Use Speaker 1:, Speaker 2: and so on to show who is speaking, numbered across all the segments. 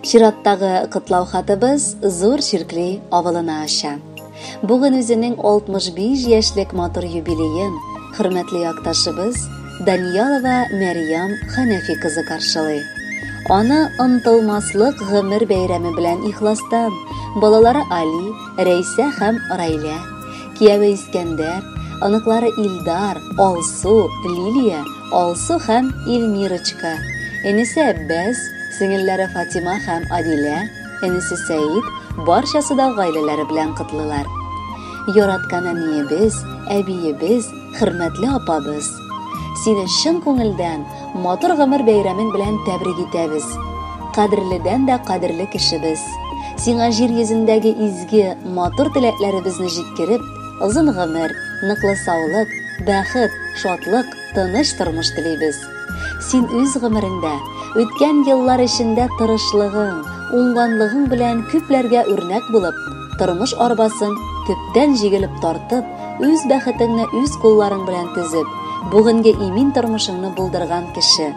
Speaker 1: Чираттагы котлау хатыбыз Зур Чиркли авылына аша. Бүген үзенең 65 яшьлек матур юбилеен хөрмәтле якташыбыз Даниялова Мәрьям Хәнәфи кызы каршылый. Аны онтылмаслык гомер бәйрәме белән ихластан балалары Али, Рәйсә һәм Райлә, кияве Искәндәр, оныклары Илдар, Алсу, Лилия, Алсу һәм Эльмирочка, энесе Әббәс, сеңелләре Фатима һәм Адилә, энесе Сәид, барчасы да гаиләләре белән котлыйлар. Яраткан әниебез, әбиебез, хөрмәтле апабыз! Сине чын күңелдән матур гомер бәйрәмең белән тәбрик итәбез. Кадерледән дә кадерле кешебез. Сиңа җир йөзендәге изге, матур теләкләребезне җиткереп, озын гомер, ныклы саулык, бәхет, шатлык, тыныч тормыш телибез. Син үз гомереңдә, үткән еллар эчендә тырышлыгың, уңганлыгың белән күпләргә үрнәк булып, тормыш арбасын төптән җигелеп тартып, үз бәхетеңне үз кулларың белән төзеп, бүгенге имин тормышыңны булдырган кеше.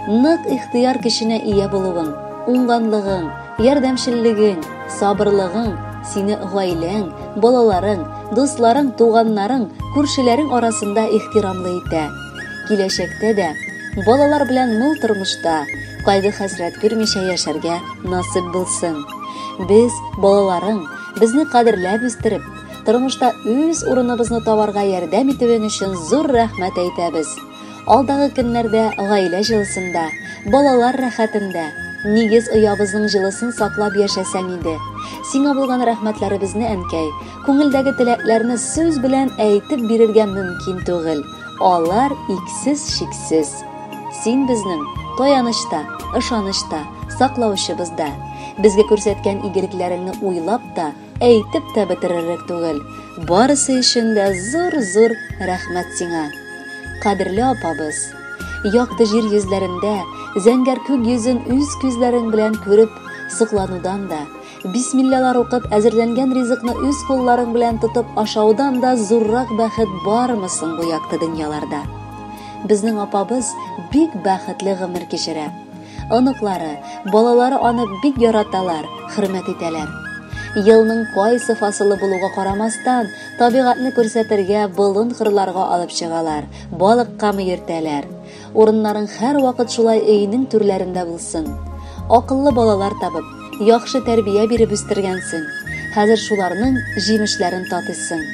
Speaker 1: Нык ихтыяр көченә ия булуың, уңганлыгың, ярдәмчеллегең, сабырлыгың сине гаиләң, балаларың, дусларың, туганнарың, күршеләрең арасында ихтирамлы итә. Киләчәктә дә балалар белән мул тормышта, кайгы-хәсрәт күрмичә яшәргә насыйп булсын. Без, балаларың, безне кадерләп үстереп, тормышта үз урыныбызны табарга ярдәм итүең өчен зур рәхмәт әйтәбез. Алдагы көннәрдә гаилә җылысында, балалар рәхәтендә, нигез оябызның җылысын саклап яшәсәң иде. Сиңа булган рәхмәтләребезне, әнкәй, күңелдәге теләкләрне сүз белән әйтеп бирергә мөмкин түгел. Алар иксез-чиксез. Син безнең таяныч та, ышаныч та, саклаучыбыз да. Безгә күрсәткән игелекләреңне уйлап та, әйтеп тә бетерерлек түгел. Барысы өчен дә зур-зур рәхмәт сиңа. Кадерле апабыз, якты җир йөзләрендә зәңгәр күк йөзен үз күзләрең белән күреп сокланудан да, бисмиллалар укып әзерләнгән ризыкны үз кулларың белән тотып ашаудан да зуррак бәхет бармы соң бу якты дөньяларда? Безнең апабыз бик бәхетле гомер кичерә. Оныклары, балалары аны бик яраталар, хөрмәт итәләр. Елның кайсы фасылы булуга карамастан, табигатьне күрсәтергә болын-кырларга алып чыгалар, балыкка йөртәләр. Урыннарың һәрвакыт шулай өйнең түрләрендә булсын. Акыллы балалар табып, яхшы тәрбия биреп үстергәнсең. Хәзер шуларның җимешләрен татыйсың.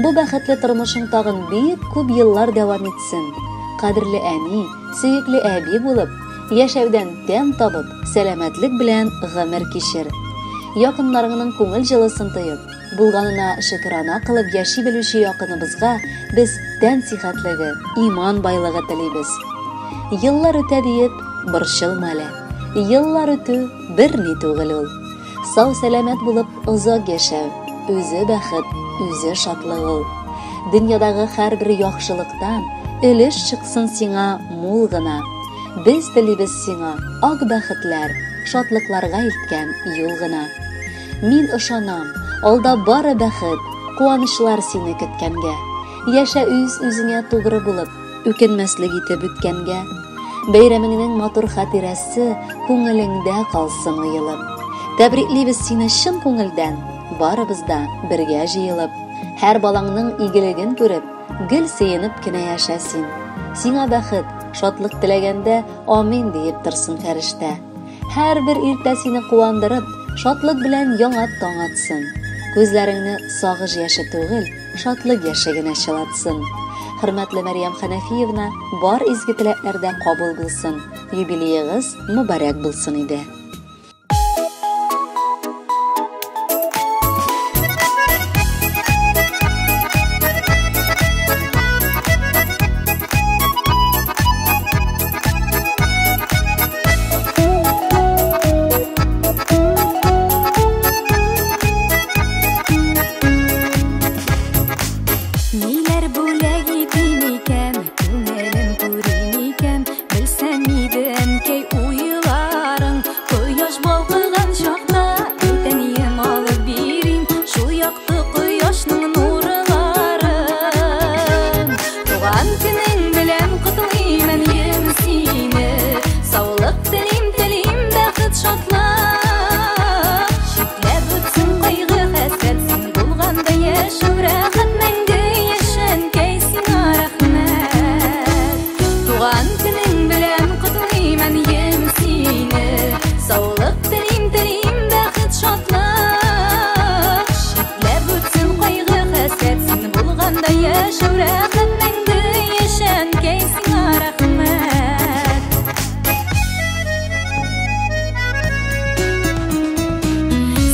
Speaker 1: Бу бәхетле тормышың тагын бик күп еллар дәвам итсен. Кадерле әни, сөекле әби булып, яшәүдән тәм табып, сәламәтлек белән гомер кичер. Якыннарыңның күңел җылысын тоеп, булганына шөкерана кылып яши белүче якыныбызга без тән сихәтлеге, иман байлыгы телибез. Еллар үтә диеп, борчылма әле. Еллар үтү бер ни түгел ул. Сау сәламәт булып озак яшәү, үзе бәхет, үзе шатлык ул. Дөньядагы һәрбер яхшылыктан өлеш чыксын сиңа мул гына. Без телибез сиңа ак бәхетләр, шатлыкларга илткән юл гына. Мин ышанам, алда бары бәхет, куанычлар сине көткәнгә. Яшә үз үзеңә тугры булып, үкенмәслек итеп үткәнгә. Бәйрәмеңнең матур хатирәсе күңелеңдә калсын уелып. Тәбриклибез сине чын күңелдән, барыбыз да бергә җыелып. Һәр балаңның игелеген күреп, гел сөенеп кенә яшә син. Сиңа бәхет, шатлык теләгәндә амин диеп торсын фәрештә. Һәрбер иртә сине куандырып, шатлык белән яңа таң атсын. Күзләреңне сагыш яше түгел, шатлык яше генә чылатсын. Хөрмәтле Мәрьям Хәнәфиевна, бар изге теләкләр дә кабул булсын. Юбилеегыз мөбарәк булсын иде.
Speaker 2: Ниләр бүләк итим икән, күңелем күрим икән, белсәм иде, әнкәй, уйларың. яшәү рәхәт, мәңге яшә, әнкәй, сиңа рәхмәт.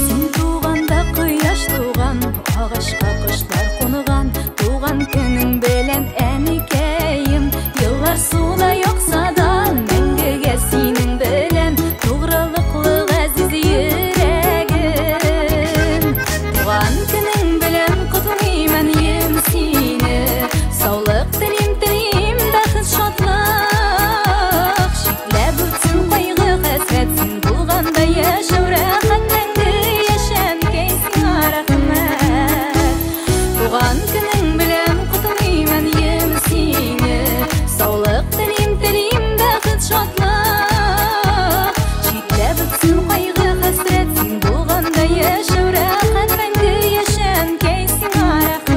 Speaker 2: Син туганда кояш туган, агачка кошлар кунган, туган көнең белән, әнкәем, еллар суда акса да, мәңгегә синең белән, тугрылыклы газиз йөрәгем. Туган көнең белән котлыйм, әнием, сине, саулык телим, телим бәхет, шатлык. Читләп үтсен кайгы, хәсрәт, син булганда яшәү рәхәт, мәңге яшә, әнкәй, сиңа рәхмәт. Туган көнең белән котлыйм, әнием, сине, саулык телим, телим бәхет, шатлык. Читләп үтсен кайгы, хәсрәт, син булганда яшәү рәхәт, мәңге яшә, әнкәй, сиңа рәхмәт.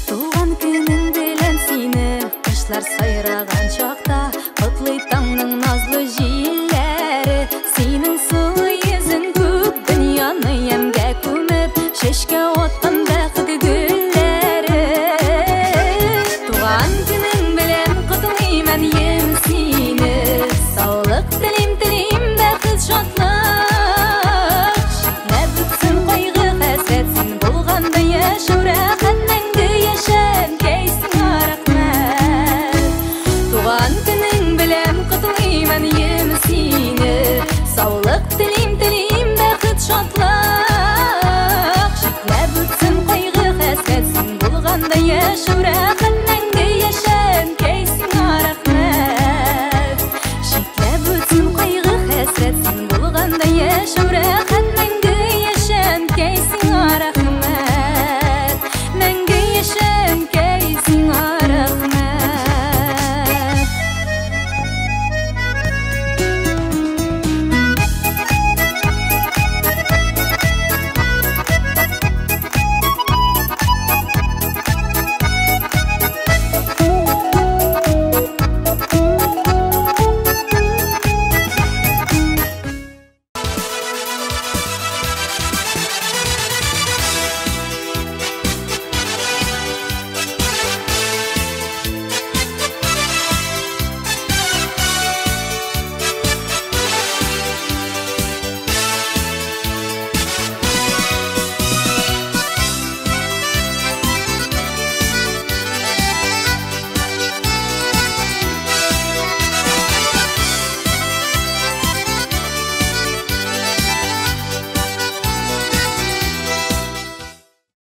Speaker 2: Туган көнең белән сине, кошлар сайраган чакта, котлый таңның назлы җилләре. Синең сылу йөзең күк дөньяны ямьгә күмеп, чәчкә аткан бәхет гөлләре. Туган көнең белән котлыйм, әнием, сине, саулык телим, телим бәхет, шатлык. Читләп үтсен кайгы, хәсрәт, син булганда яшәү рәхәт, мәңге яшә, әнкәй, сиңа рәхмәт. Туган көнең белән котлыйм, әнием, сине, саулык телим, телим бәхет, шатлык. Читләп үтсен кайгы, хәсрәт, син булганда яшәү рәхәт,